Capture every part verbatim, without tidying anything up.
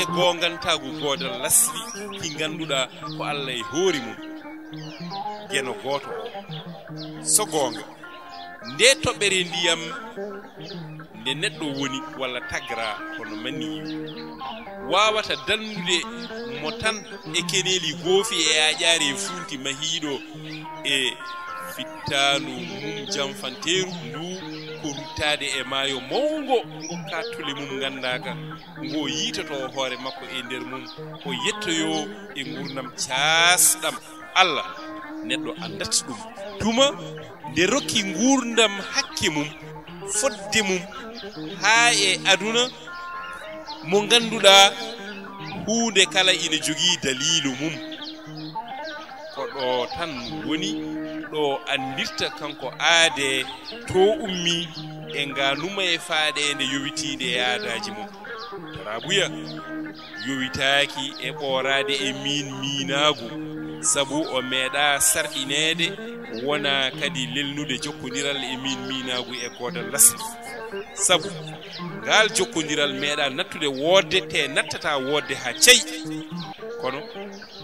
E goongantaagu goodal lasli ki ngannduɗaa ko Allah e hoore mum geno gooto o. So goonga, nde toɓɓere ndiyam nde neɗɗo woni walla tagra kono maniyu waawata dandude mo tan e keneeli goofi e aaƴaare e fuunti mahiiɗo e fittaandu mum janfanteeru ndu ko ruttaade e maayo mawngo ngo kaattule mum nganndaaka ngo yiitoto hoore makko e nder mum o yettoyoo e nguurndam caasɗam Allah neɗɗo anndat ɗum tuma nde rokki nguurndam hakke mum fodde mum haa e aduna mo ngannduɗaa huunde kala ina jogii daliilu mum ko ɗo tan woni ɗo anndirta kanko aade to ummi e nganuma e faaɗeende yowitiinde e aadaaji mum taraabuya yowitaaki e ɓooraade e miin miinaagu sabu o meeɗaa sarɗineede wonaa kadi lelnude jokkondiral e miin miinaagu e goodal lasli sabu ngaal jokkondiral meeɗaa nattude woodde te nattataa woodde haa cey kono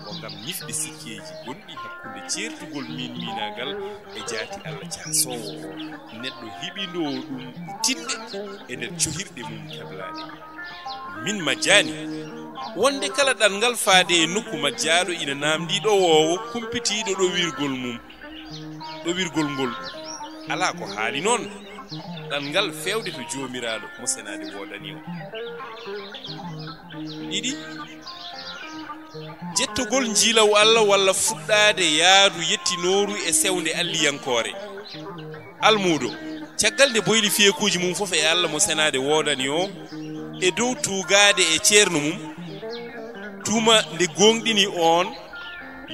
ko ngam ñifde sikkeeji gonɗi hakkunde ceertugol miin miinaagal e jaati Allah jaasoowo o neɗɗo hiɓindoo ɗum tiɗɗe e nder cohirɗe mum keblaaɗe min majjaani wonde kala ɗanngal faade e nokku majjaaɗo ina naamndii ɗowoowo kumpitiiɗo ɗowirgol mum ɗowirgol ngol alaa ko haali noon ɗanngal feewde to joomiraaɗo mo senaade woodani o ɗiɗi jettogol njiilaw Allah walla fuɗɗaade yaadu yettinooru e sewnde alliyankoore almuudo caggal nde boyli fiyeekuuji mum fof e Allah mo senaade woodani o e dow tuugaade e ceerno mum tuma nde gooŋɗini oon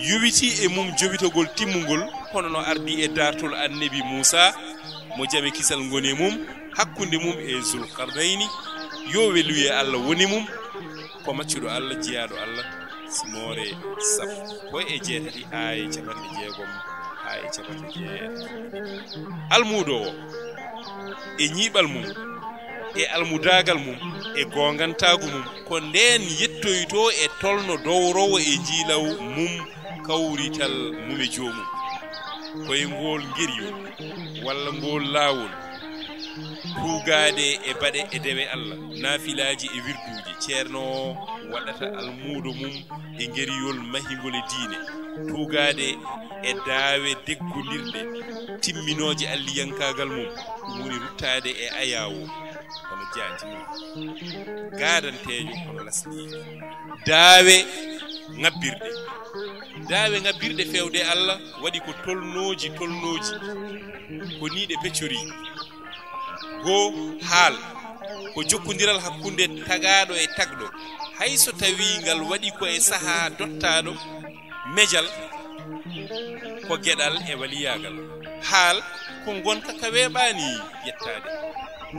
yowiti e mum jowitogol timmungol hono no ardi e daartol annabi Muusaa mo jam e kisal ngoni e mum hakkunde mum e Zulqarnayni yo weluye Allah woni mum ko maccuɗo Allah jiyaaɗo Allah simoore sappo e jeetati haa e capanɗe jeegom haa e capanɗe jeetati almuudo o e ñiiɓal mum e almudaagal mum e goongantaagu mum ko ndeen yettoytoo e tolno dowrowo e njiilaw mum kawrital mum e joomum ko e ngool ngeriyol walla ngool laawol tuugaade e baɗe e dewe Allah naafilaaji e wirduuji ceerno o waɗata almuudo mum e ngeriyol mahingol e diine tuugaade e daawe deggondirɗe timminooje alliyankaagal mum ɗum woni ruttaade e ayaawo hono jaati mum gaadanteejo hono lasɗi daawe ŋabbirɗe daawe ŋabbirɗe feewde Allah waɗi ko tolnooji tolnooji ko nii ɗe peccorii goo haal ko jokkondiral hakkunde tagaaɗo e tagɗo hay so tawii ngal waɗi ko e sahaa dottaaɗo mejal ko geɗal e waliyaagal haal ko ngonka ka weeɓaani yettaade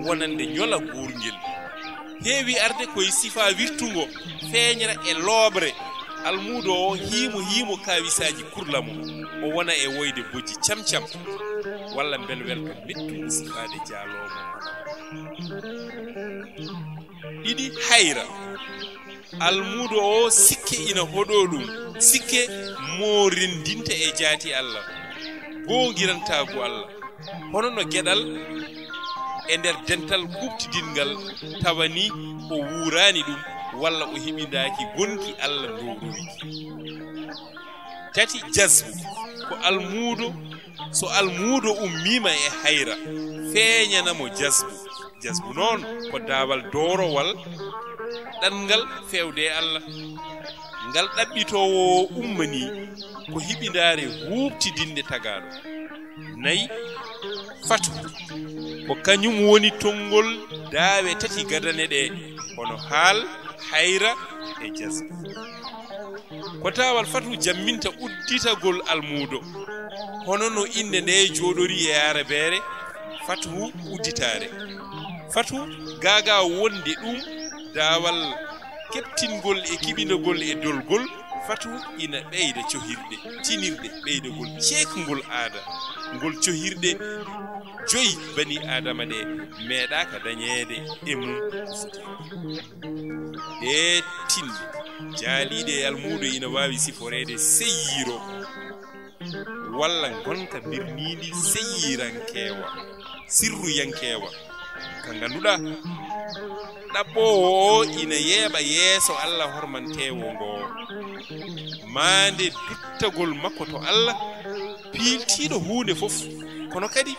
wonande ñola guurngel heewi arde ko e sifaa wirtungo feeñra e looɓre almuudo o hiimo hiimo kaawisaaji kurlamo o wona e woyde bojji cam-cam walla mbelwelto mettungo sifaade jaaloomo ɗiɗi hayra almuudo o sikke ina hoɗoo ɗum sikke mo renndinta e jaati Allah goongirantaagu Allah hono no geɗal e nder dental kuuɓtidinngal tawa ni o wuuraani ɗum walla o heɓindaaki gonki Allah ndowrowi ki tati jasbu ko almuudo so almuudo ummiima e hayra feeñana mo jasbu jasbu noon ko daawal doorowal ɗanngal feewde e Allah ngal ɗaɓɓitoowo o ummanii ko hiɓindaare huuɓtidinde tagaaɗo nayi fatu ko kañum woni tonngol daawe tati gadane ɗe hono haal hayra e jasbu ko taawal fatu jamminta udditagol almuudo hono no innde nde jooɗori e aarabeere fatu udditaare fatu gaagaa wonde ɗum daawal keɓtingol e kiɓinagol e dolgol Batu ina ɓeyda cohirɗe, tinirɗe ɓeydagol ceekngol aada ngol. Cohirɗe joyi bani Aadama ɗe meeɗaaka dañeede e mum ko foti. Ɗee tinɗe jaaliiɗe e almuudo ina waawi siforeede seyyiiro walla ngonka mbirniindi seyyirankeewa, sirruyankeewa, ka ngannduɗaa ɗaɓɓoowo o ina yeeɓa yeeso Alla hormanteewo ngo. Maande duttagol makko to Alla, piiltiiɗo huunde fof, kono kadi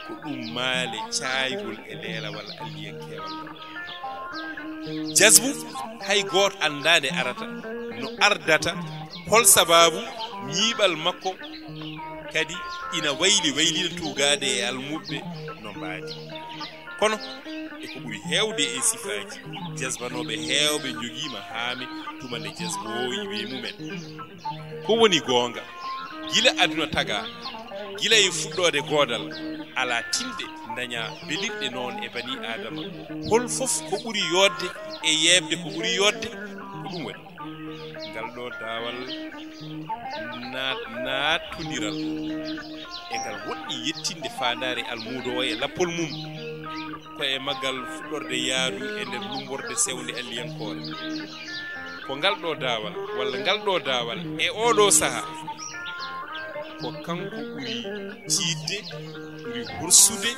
ko ɗum maale caaygol e leelawal alliyankeewal ngal. Jazbu, hay gooto anndaa nde arata, no ardata, hol sabaabu ñiiɓal makko, kadi ina wayli waylina tuugaade e almuɓɓe no mbaadi. Kono e ko ɓuri heewde e sifaaji, jazbanooɓe heewɓe njogiima haame tuma nde jazbu o iwi e mumen. Ko woni goonga? Gila aduna tagaa, gila e fuɗɗoode goodal, alaa tinɗe dañaa belirɗe noon e banii Aadama. Hol fof ko ɓuri yooɗde e yeeɓde ko ɓuri yooɗde? Ko ɗum waɗi ngal ɗo daawal naat-, naattondiral e ngal woɗɗi yettinde faandaare almuudo o e lappol mum. Ko e maggal fuɗɗorde yaadu e nder lumborde sewnde alliyankoore. Ko ngal ɗo daawal, walla ngal ɗo daawal e oɗo sahaa, ko kanko ɓuri tiiɗde, ɓuri horsude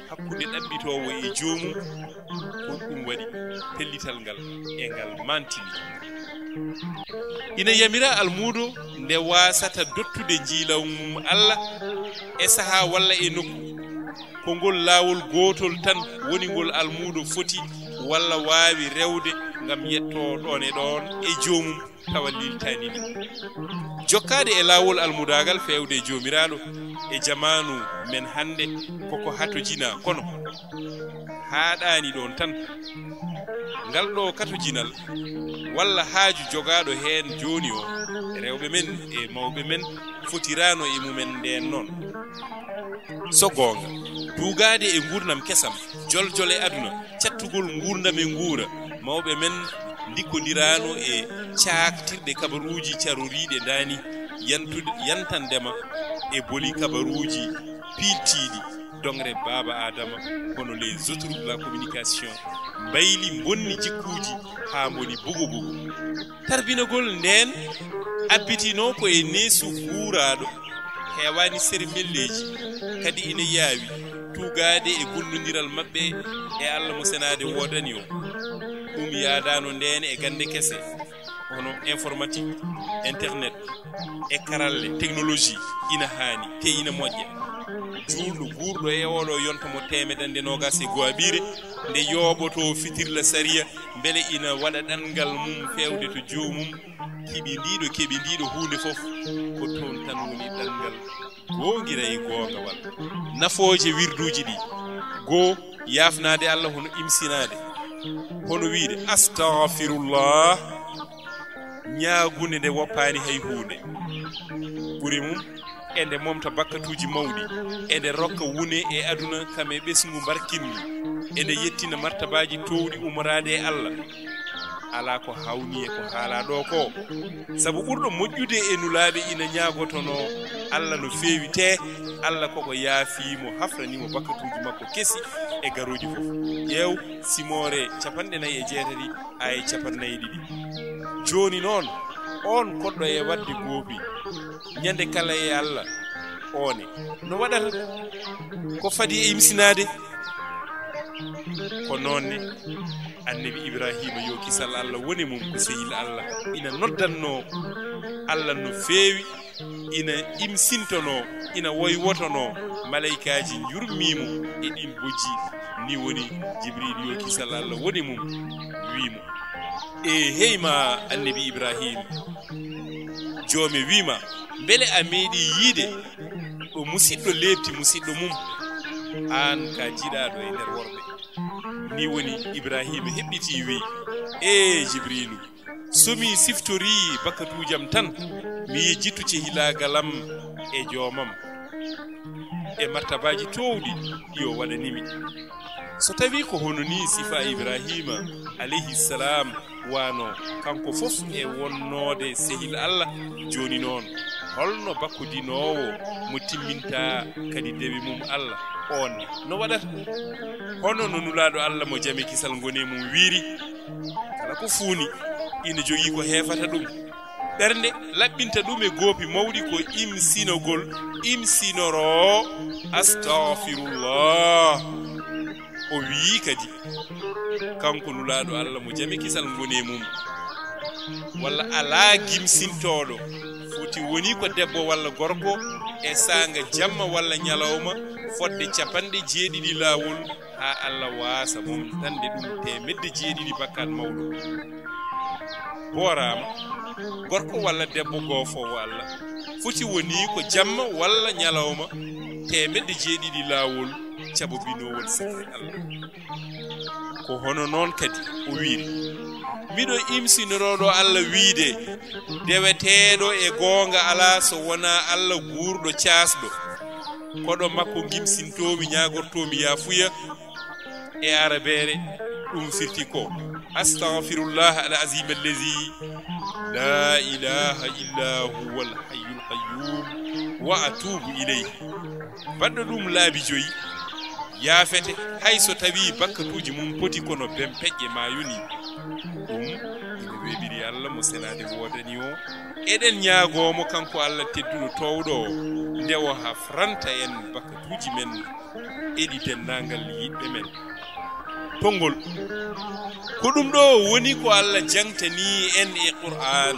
hakkunde ɗaɓɓitoowo e joomum. Ko ɗum waɗi pellital ngal e ngal mantini. Ina yamira almuudo nde waasata dottude njiilaw mum Alla e sahaa walla e nokku. Ko ngol laawol gootol tan woni ngol almuudo foti walla waawi rewde ngam yettoo ɗoon e ɗoon e joomum tawa liltaani ɗum. Jokkaade e laawol almudaagal feewde e Joomiraaɗo e jamaanu men hannde koko hatojinaa, kono haaɗaani ɗoon tan. Ngal ɗo katojinal walla haaju jogaaɗo heen jooni o, rewɓe men e mawɓe men fotiraano e mumen ndeen noon. So goonga, tuugaade e nguurndam kesam, joljole aduna, cattugol nguurndam e nguura, mawɓe men ndikkondiraano e caaktirɗe kabaruuji caroriiɗe ndaani, yantude, yantandema e boli kabaruuji piiltiiɗi, dongre Baaba Aadama, hono les autoroutes de la communication, mbayli mbonni jikkuuji haa mboni bugo bugo. Tarbinagol ndeen abbitinoo ko e neesu guuraaɗo, heewaani sermelleeji, kadi ina yaawi tuugaade e gollondiral maɓɓe e Alla mo senaade woodani o. Ɗum yaadaano ndeen e gannde kese, hono informatique, internet, e karalle, technologie, ina haani, te ina moƴƴa. Juulɗo guurɗo e oɗo yonta mo teemedannde noogaas e go'aɓiire, nde yooɓotoo fitirla sariya, mbele ina waɗa ɗanngal mum feewde to joomum, keɓindiiɗo, keɓindiiɗo huunde fof, ko toon tan woni ɗanngal goongira e goongawal. Nafooje wirduuji ɗi, goo, yaafnaade Alla hono imsinaade, hono wiyde, "Astagfirullah," ñaagunde nde woppaani hay huunde. Ɓuri mum, ende momta bakkatuuji mawɗi, ende rokka wune e aduna kam e ɓesngu mbarkingu, ende yettina martabaaji toowɗi ummoraaɗi e Alla. Alaa ko hawni e ko haalaa ɗo ko. Sabu ɓurɗo moƴƴude e nulaaɓe ina ñaagotonoo Alla no feewi, te Alla koko yaafii mo, hafranii mo bakkatuuji makko kesi e garooji fof. Ƴeew Simoore capanɗe nayi e jeetati, aya capanɗe nayi e ɗiɗi. Jooni noon, oon koɗɗo e waɗde goopi ñande kala e Alla, oone no waɗata ko fadi e imsinaade? Ko noon ne, Annabi Ibraahiima, yo kisal Alla wone mum, ko sehil Alla, ina noddannoo Alla no feewi, ina imsintonoo, ina woywotonoo, malaykaaji njurmii mo e ɗiin bojji. Ni woni Jibriil, yo kisal Alla wone mum, wii mo, "E hey ma Annabi Ibraahiima, Joome wii ma, mbele a meeɗii yiyde ɗo musiɗɗo leepti musiɗɗo mum? Aan ka jiɗaaɗo e nder worɓe." Ni woni Ibraahiima heɓɓitii, wii, "Ee Jibriilu, so mi siftorii bakkatuujam tan, mi yejjittu cehilaagal am e joomam, e martabaaji toowɗi ɗi o waɗani mi." So tawii ko hono nii sifaa Ibraahiima alayhi salaam waano, kanko fof e wonnoode sehil Allah, jooni noon, holno bakkodinoowo mo timmintaa kadi dewe mum Allah oon no waɗata? Hono no Nulaaɗo Allah mo jam e kisal ngoni e mum wiiri, kala ko fuuni ina jogii ko heefata ɗum. Ɓernde laɓɓinta ɗum e goopi mawɗi ko imsinogol, imsinoroo, "Astagfirullah." O wiyi kadi, kanko Nulaaɗo Allah mo jam e kisal ngoni e mum, walla alaa gimsintooɗo, foti woni ko debbo walla gorko e saanga jamma walla ñalawma fodde capanɗe jeeɗiɗi laawol, haa Allah waasa momtande ɗum teemedde jeeɗiɗi bakkaat mawɗo. Booraama, gorko walla debbo goofoowo Allah, foti woni ko jamma walla ñalawma teemedde jeeɗiɗi laawol, cabobinoowol sifre Allah. Ko hono noon kadi o wiiri, miɗo imsinoroo ɗo Allah wiide, deweteeɗo e goonga alaa so wonaa Allah guurɗo caasɗo. Koɗo makko gimsintoomi, ñaagortoomi yaafuya. E arabeere, ɗum firti ko, "Astagfirullah al azim allazi la ilaha illa huwa al hayyul qayyum wa atubu ilayhi." Baɗɗo ɗum laabi joyi, yaafete hay so tawii bakkatuuji mum poti kono bempeƴƴe maayo ni. Ɗum ina weeɓiri Allah mo senaade woodani o. Eɗen ñaagoo mo kanko Allah tedduɗo toowɗo o, nde o hafranta en bakkatuuji men e ɗi denndaangal yiɗɓe men. Tonngol. Ko ɗum ɗo woni ko Allah jangtanii en e Qur'aan,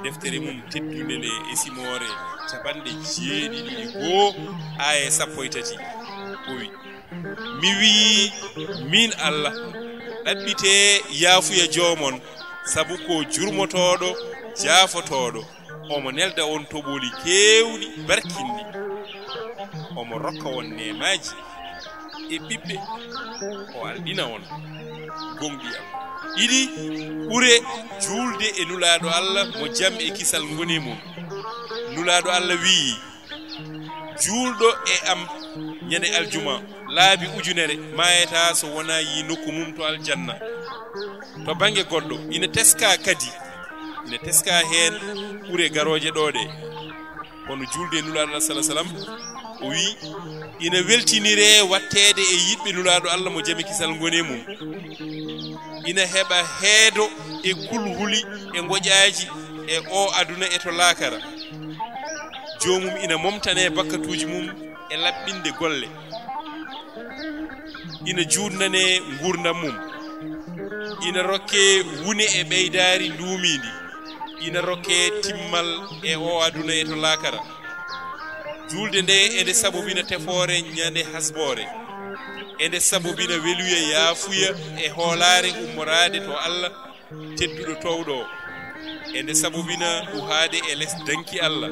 deftere mum teddunde nde e simoore capanɗe jeeɗiɗi e goo, aaye sappo e tati. O wi, mi wii, miin Allah, ɗaɓɓitee yaafuya joomon, sabu ko jurmotooɗo, jaafotooɗo. Omo nelda on toɓooli keewɗi barkinɗi. Omo rokka on neemaaji e ɓiɓɓe. O alɗina on goongɗi am. Ɗiɗi, ɓure juulde e Nulaaɗo Allah mo jam e kisal ngoni e mum. Nulaaɗo Allah wiyi, juulɗo e am ñande aljuma laabi ujunere maayata so wonaa yi nokku mum to aljanna. To bannge goɗɗo, ina teskaa kadi, ina teskaa heen ɓure garooje ɗo ɗe. Kono juulde e Nulaaɗo Allah sallallahu alaihi wasallam, o wi, ina weltiniree watteede e yiɗɓe Nulaaɗo Allah mo jam e kisal ngoni e mum. Ina heɓa heedo e kulhuli e ngoƴaaji e o aduna e to laakara. Joomum ina momtanee bakkatuuji mum e laɓɓinde golle. Ina juutnanee nguurndam mum. Ina rokkee wune e ɓeydaari nduumiindi. Ina rokkee timmal e o aduna e to laakara. Juulde nde ene sabobina tefoore ñande hasboore. Ene sabobina weluya, yaafuya e hoolaare ummoraade to Allah tedduɗo toowɗo o. Ene sabobina ɗuhaade e les danki Allah,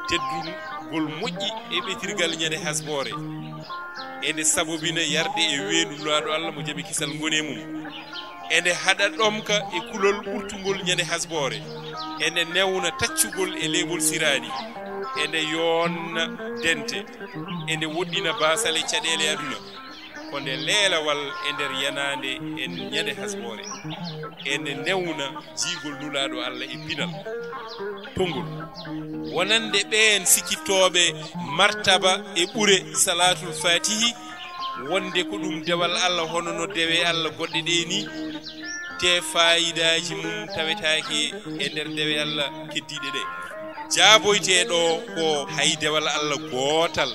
teddungol moƴƴi e ɓetirgal ñande hasboore. Ene sabobina yarde e weendu Nulaaɗo Allah mo jam e kisal ngoni e mum. Ene haɗa ɗomka e kulol ɓurtungol ñande hasboore. Ene newna taccugol e leeɓol siraani. Ene yoonna dente. Ene woɗɗina baasal e caɗeele aduna. Ko nde leelawal e nder yanaande en ñande hasboore. Ene newna jiigol Nulaaɗo Allah e pinal. Tonngol. Wonande ɓeen sikittooɓe martaba e ɓure Salaatul Faatihi, wonde ko ɗum dewal Allah hono no dewe Allah goɗɗe ɗe ni, te faayidaaji mum tawetaake e nder dewe Allah keddiiɗe ɗe. Jaaboytee ɗo ko hay dewal Allah gootal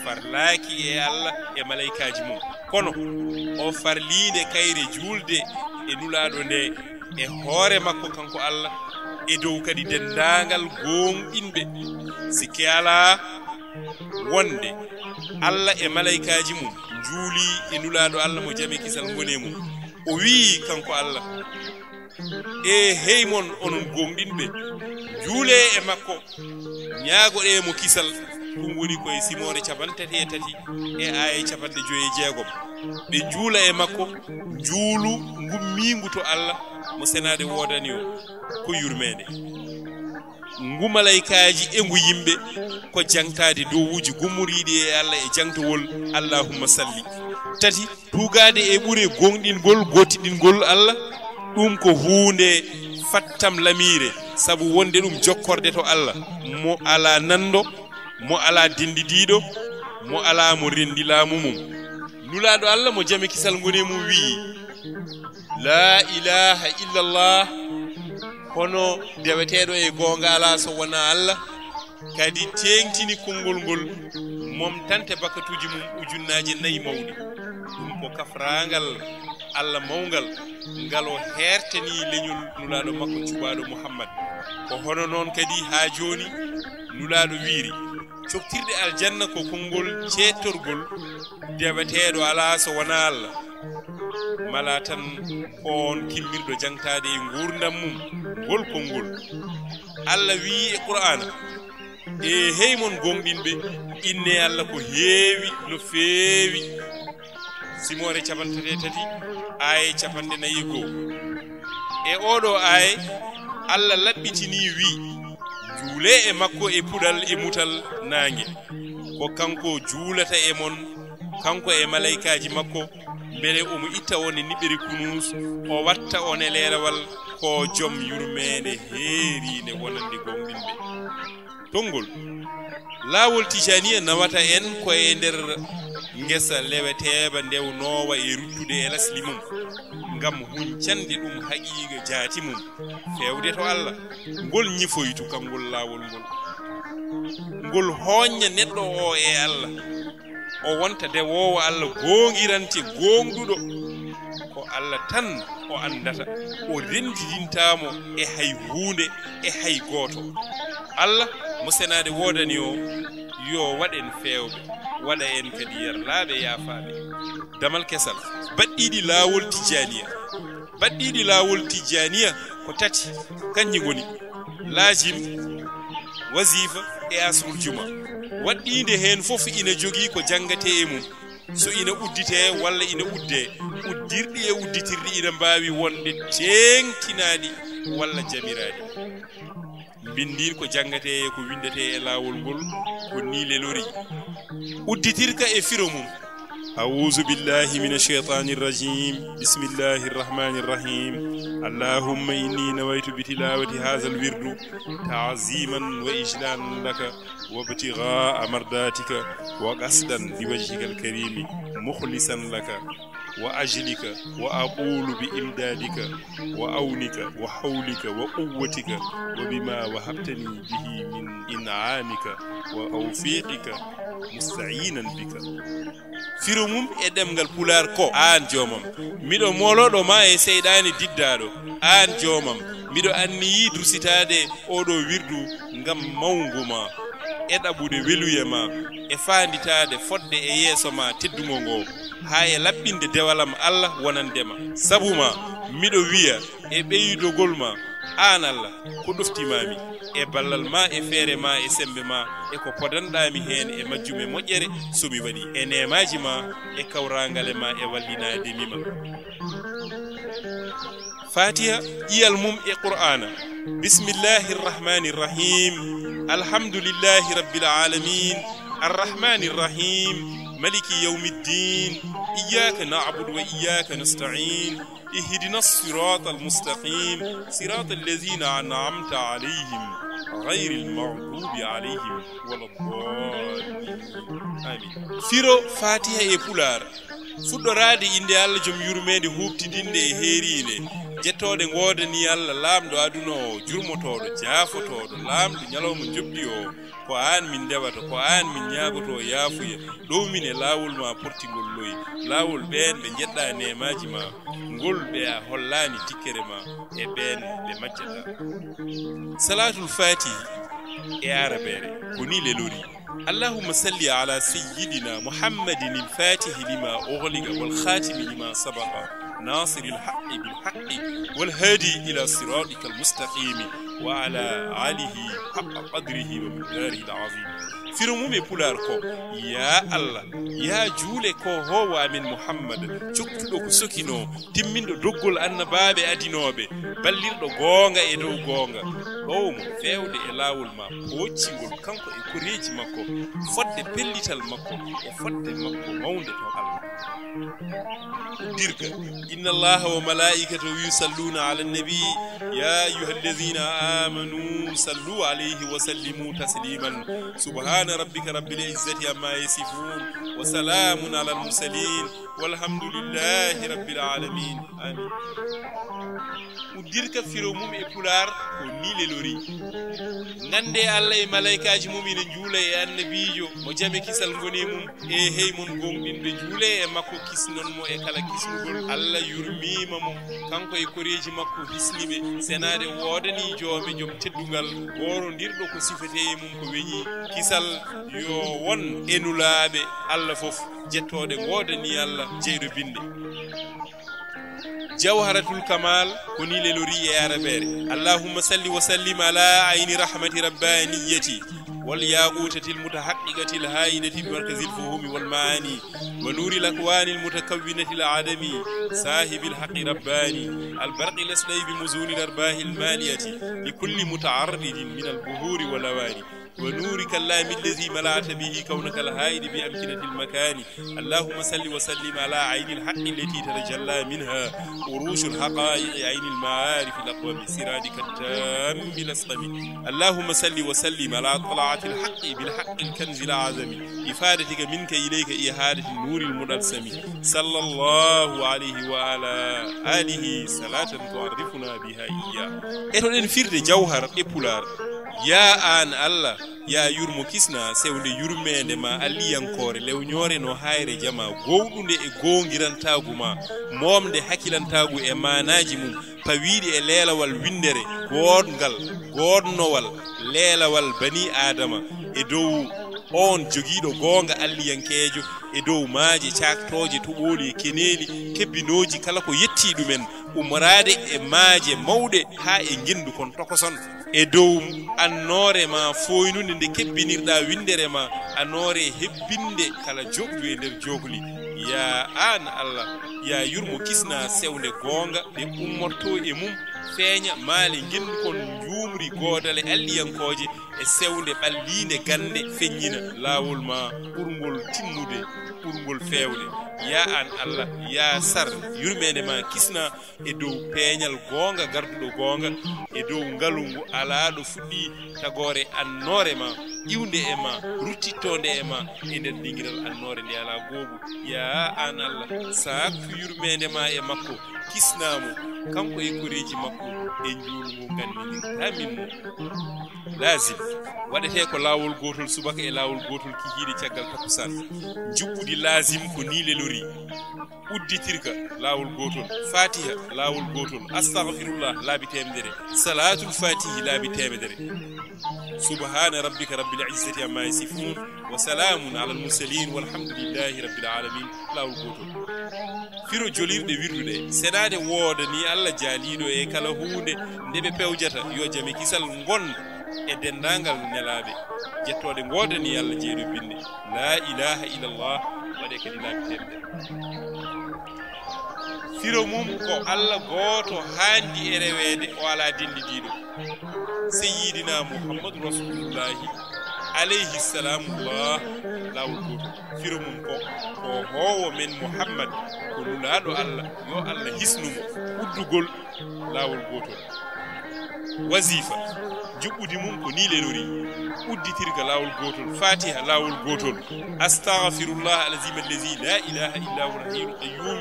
farlaaki e Allah e malaykaaji mum. Kono o farliinde kayre juulde e Nulaaɗo nde e hoore makko kanko Allah, e dow kadi denndaangal goongɗinɓe. Sikke alaa wonde Allah e malaykaaji mum njuulii e Nulaaɗo Allah mo jam e kisal ngoni e mum. O wiyi kanko Allah, "E hey mon onon goongɗinɓe, njuulee e makko, ñaagoɗee mo kisal." Ɗum woni ko e simoore capanɗe tati e tati e aaye capanɗe joyi e jeegom. Ɓe njuula e makko njuulu ngummiingu to Allah mo senaade woodani o, ko yurmeende. Ngu malaykaaji e ngu yimɓe ko jangtaade dowuuji gummoriiɗi e Allah e jangtowol Allahumma salli. Tati, tuugaade e ɓure gooŋɗingol, gootiɗingol Allah, ɗum ko huunde fattam lamiire, sabu wonde ɗum jokkorde to Allah, mo alaa nanndo, mo alaa denndidiiɗo, mo alaa mo renndi laamu mum. Nulaaɗo Allah mo jam e kisal ngoni e mum wiyi, "Laa ilaaha illallah, hono deweteeɗo e goonga alaa so wonaa Allah." Kadi teeŋtini konngol ngol, momtante bakatuuji mum ujunnaaje nayi mawɗi. Ɗum ko kafraangal Allah mawngal, ngal o heertani leñol nulaaɗo makko cuɓaaɗo Muhammad. Ko hono noon kadi haa jooni nulaaɗo wiyri, coktirɗe aljanna ko konngol ceettorgol deweteeɗo alaa so wonaa Allah. Mala tan ko oon kimmirɗo jaŋtaade e nguurndam mum ngol konngol. Allah wiyi e Qur'aana, "E hey mon gooŋɗinɓe, inne Allah ko heewi no feewi." Simoore capanɗe tati, aaye capanɗe nayi e goo. E ooɗo aaye, Allah laɓɓitinii wiyi, "Njuulee e makko e puɗal e mutal naange. Ko kanko juulata e mon, kanko e malaykaaji makko, mbele omo itta on e niɓɓere kunuus, o watta on e leelewal, ko jom yurmeende heeriinde wonande gooŋɗinɓe." Tonngol. Laawol Tijaaniya nawata en ko e nder ngesa leweteeɓa ndewnoowa e ruttude e lasli mum, ngam huncande ɗum haqiiqa jaati mum, feewde to Allah. Ngol ñifoytu kanngol laawol ngol. Ngol hooñña neɗɗo o e Allah. O wonta dewoowo Allah goongirante, gooŋɗuɗo. Ko Allah tan o anndata, o renndidintaa mo e hay huunde, e hay gooto. Allah mo senaade woodani o, yo waɗ en feewɓe, waɗa en kadi yarlaaɓe, yaafaaɓe. Damal kesal, baɗɗiiɗi laawol Tijjaaniya. Baɗɗiiɗi laawol Tijjaaniya ko tati, kanji ngoni laazim, wazifa e asrul juma. Waɗɗiinde heen fof ina jogii ko janngatee e mum, so ina udditee walla ina uddee. Uddirɗi e udditirɗi ina mbaawi wonde teeŋtinaaɗi walla jamiraaɗi. Mbinndiin ko janngatee e ko winndatee e laawol ngol ko nii lelorii. Udditirka e firo mum. أعوذ بالله من الشيطان الرجيم. بسم الله الرحمن الرحيم. اللهم إني نويت بتلاوة هذا الورد تعظيما وإجلالا لك وابتغاء مرضاتك وقصدا لوجهك الكريم مخلصا لك وأجلك وأقول بإمدادك وعونك وحولك وقوتك وبما وهبتني به من إنعامك وتوفيقك مستعينا بك. Firo mum e ɗemngal Pulaar ko: Aan Joomam, miɗo moolooɗo ma e seyɗaane diddaaɗo. Aan Joomam, miɗo anniyii dursitaade oɗo wirdu ngam mawngu ma, e ɗaɓude weluye ma, e faanditaade fotde e yeeso ma teddungo ngo, haa e laɓɓinde dewalam Allah wonande ma. Sabu ma, miɗo wiya e ɓeydogol ma, aan Allah, ko ɗoftimaami, e ballal ma, e feere ma, e semmbe ma, e ko podanɗaami heen e majjum e moƴƴere, so mi waɗi e neemaaji ma, e kawraangale ma, e wallinaade mi ma. Fatiha, ƴiyal mum e Qur'aana. بسم الله الرحمن الرحيم. الحمد لله رب العالمين. الرحمن الرحيم. ملك يوم الدين. إياك نعبد وإياك نستعين. اهدنا الصراط المستقيم. صراط الذين أنعمت عليهم. غير المغضوب عليهم ولا الضالين. آمين. Firo Fatiha e Pulaar. Fuɗɗoraade innde Allah, jom yurmeende huuɓtidinde e heeriinde, jettooɗe ngoodanii Allah, laamɗo aduna o, jurmotooɗo, jaafotooɗo, laamɗo ñalawma njoɓdi o. Ko aan min ndewata, ko aan min ñaagotoo yaafuya, ɗow min e laawol ma portingol loy, laawol ɓeen ɓe njeɗɗaa neemaaji ma, ngol ɓe a hollaani tikkere ma, e ɓeen ɓe majjataa. Salaatul Faatihi e aarabeere, ko nii lelorii. اللهم صل على سيدنا محمد الفاتح لما أغلق والخاتم لما سبق ناصر الحق بالحق والهادي إلى صراطك المستقيم وعلى آله حق قدره ومقداره العظيم. Firo mum e pulaar ko: yaa Allah, yaa juule ko hoowo amen Muhammad, coktuɗo ko sokinoo, timminɗo doggol annabaaɓe adinooɓe, ballirɗo goonga e dow goonga, ɗowo mo feewde e laawol ma pooccingol, kanko e koreeji makko, fodde pellital makko e fodde makko mawnde to Allah. Uddirka: inna Allaha wa malaa'ikatahu yusalluna ala nabi, ya ayyuha alladhina amanu sallu alayhi wa sallimu tasliman. Subhana rabbika rabbil izzati amma yasifun, wa salamun ala al mursalin, walhamdulillahi rabbil alamin. Amin. Uddirka firo mum e pulaar ko ni lelori: ngannde Allah e malaykaaji mum ina njuula e annabiijo, mo jam e kisal ngoni e mum. E hey mon gooŋɗinɓe, njuulee e makko, kisnon mo e kala kisnugol. Allah yurmiima mo, kanko e koreeji makko hisni ɓe, senaade woodanii joome jom teddungal, goorondirɗo ko sifatee e mum ko weñi. Kisal yo won e nulaaɓe Allah fof, jettooɗe ngoodanii Allah jeyɗo binnde. Jawharatul Kamal ko ni lelori e arabeere: Allahumma salli wa sallim ala ayni rahmati rabbaniyati wal yaqutatil mutahaqqiqatil haidati bi markazil fuhumi wal maani wa nuril akwani al mutakawwinati al adami sahibil haqqi rabbani al barqi al asdai bi muzunil arbahil maliyati li kulli muta'arridin min al buhuri wal awani. ونورك اللامي الذي ملأت به كونك الحائط بأمكنة المكان. اللهم صل وسلم على عين الحق التي تتجلى منها عروش الحقائق عين المعارف الأقوم سرادك التام الأسقم. اللهم صل وسلم على طلعة الحق بالحق الكنز الأعظم إفادتك منك إليك إحادة النور المدلسم. صلى الله عليه وعلى آله صلاة تعرفنا بها إياه. Etoɗen firde jawhar e pulaar. Yaa aan Allah, yaa yurmo kisna, sewnde yurmeende ma alliyankoore, lewñoore no haayre jama, gowɗunde e goongirantaagu ma, moomde hakilantaagu e maanaaji mum, pawiiɗi e leelawal winndere, goodngal, goodnowal, leelawal banii Aadama, e dow oon jogiiɗo goonga alliyankeejo, e dow maaje caaktooje, toɓooli e keneeli, kebbinooji kala ko yettii ɗumen, ummoraade e maaje mawɗe haa e ngenndu kon tokoson. E dow annoore ma fooynunde nde kebbinirɗaa winndere ma, annoore hebbinde kala jookdu e nder jookli. Yaa aan Allah, yaa yurmo kisna sewnde goonga ɗe ummortoo e mum, feeña maale ngenndu kon njuumri goodale alliyankooje, e sewnde ɓalliinde gannde feññina laawol ma ɓurngol timmude, ɓurngol feewde. Yaa aan Allah, yaa sar yurmeende ma kisna e dow peeñal goonga garduɗo goonga, e dow ngalu ngu alaa ɗo fuɗɗi, tagoore annoore ma, iwnde e ma, ruttittoonde e ma e nder dingiral annoore nde alaa goobu. Yaa aan Allah, saaktu yurmeende ma e makko, kisnaa mo, kanko e koreeji makko, e njuulu ngu nganndiɗen. Amin mo. Laazim waɗetee ko laawol gootol subaka e laawol gootol kikiiɗe caggal takkusaan. Njuɓɓudi laazim ko nii lelori: udditirka laawol gootol, Faatiha laawol gootol, astagfirullah laabi teemedere, salaatul faatihi laabi teemedere, subhaana rabbika rabbil izzati amma yasifuun, wa salaamun alal mursaliin, walhamdulillahi rabbil aalamiin, laawol gootol. Firo jolirɗe wirduɗe, senaade woodanii Allah jaaliiɗo e kala huunde, nde ɓe pewjata, yo jam e kisal ngon e denndaangal nelaaɓe, jettooɗe ngoodanii Allah jeyɗo binnde, laa ilaaha illallah, waɗee kadi laabi teemedere. Firo mum ko Allah gooto haandi e reweede, o alaa denndidiiɗo. Seyyidina Muhammadu Rasulullahi alayhi salamullah, laawol gootol. Firo mum ko, ko hoowo men Muhammad, ko nulaaɗo Allah, yo Allah hisnu mo. Uddugol laawol gootol. Wazifa, njuɓɓudi mum ko nii lelori: udditirga laawol gootol, Faatiha laawol gootol, astagfirullah alazim allazi la ilaha illa huwa alhayyul qayyum,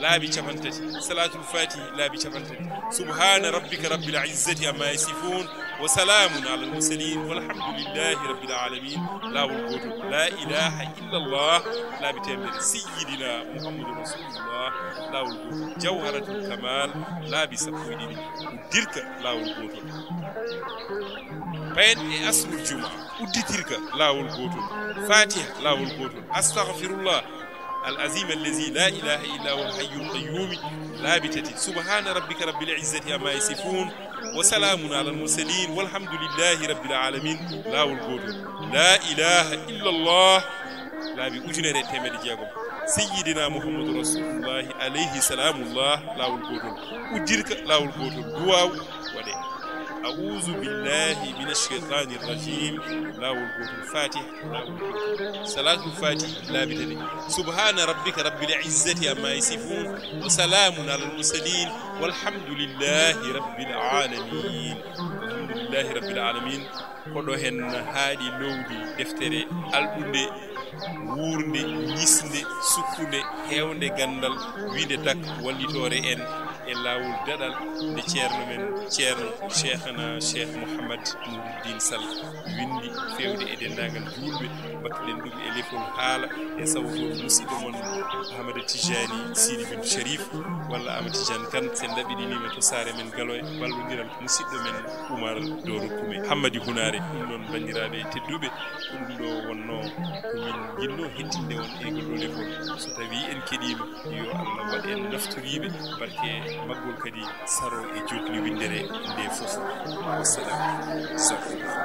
laabi capantati, salaatul faatihi laabi capantati, subhaana rabbika rabbil izzati amma yasifuun, wa salaamun alal mursaliin, walhamdulillahi rabbil aalamiin, laawol gootol, laa ilaaha illallah, laabi teemedere, sayyidina Muhammadu Rasulullah, laawol gootol, jawharatul kamal, laabi sappo e ɗiɗi, uddirka, laawol gootol, payen e asrul juma, udditirka, laawol gootol, faatiha, laawol gootol, astagfirullah, العظيم الذي لا إله إلا هو الحي القيوم. Laabi tati. سبحان ربك رب العزة عما يصفون. وسلام على المرسلين والحمد لله رب العالمين. Laawol gootol. لا إله إلا الله. Laabi ujunere e teemedde jeegom. سيدنا محمد رسول الله عليه سلام الله. Laawol gootol. Ujirka, laawol gootol. Duwaaw, waɗe. أعوذ بالله من الشيطان الرجيم. Laawol gootol. Faatiha. Salaatul Faatihi laabi tati. سبحان ربك رب العزة عما يصفون وسلام على المرسلين والحمد لله رب العالمين. الحمد لله رب العالمين. Ko ɗo heen haaɗi lowdi deftere alɗunde, wuurnde, ñisnde, sukkunde, heewnde ganndal, wiinde tak, wallitoore en e laawol daɗal nde ceerno men, ceerno Cheikhana Cheikh Mouhammad Nourine Sall winndi, feewde e denndaangal juulɓe, mbaɗtuɗen ɗum e lefol haala e sawto musidɗo mon Ahmada Tijani Sidi Bintu Sharif, walla Ahmad Tijani Kane, sen ɗaɓɓiɗiniima to saare men Galoya, ballondiral musidɗo men Oumar Doro Kume, Hammadi Hunaare. Ɗum noon, banndiraaɓe tedduɓe, ko ɗum ɗo wonnoo ko min njinnoo hettinde on e ngol ɗo lefol. So tawii en keɗiima, yo Allah waɗ en naftoriiɓe barke maggol, kadi saro e jookli winndere nde fof. Wassalam. Jazakumullah.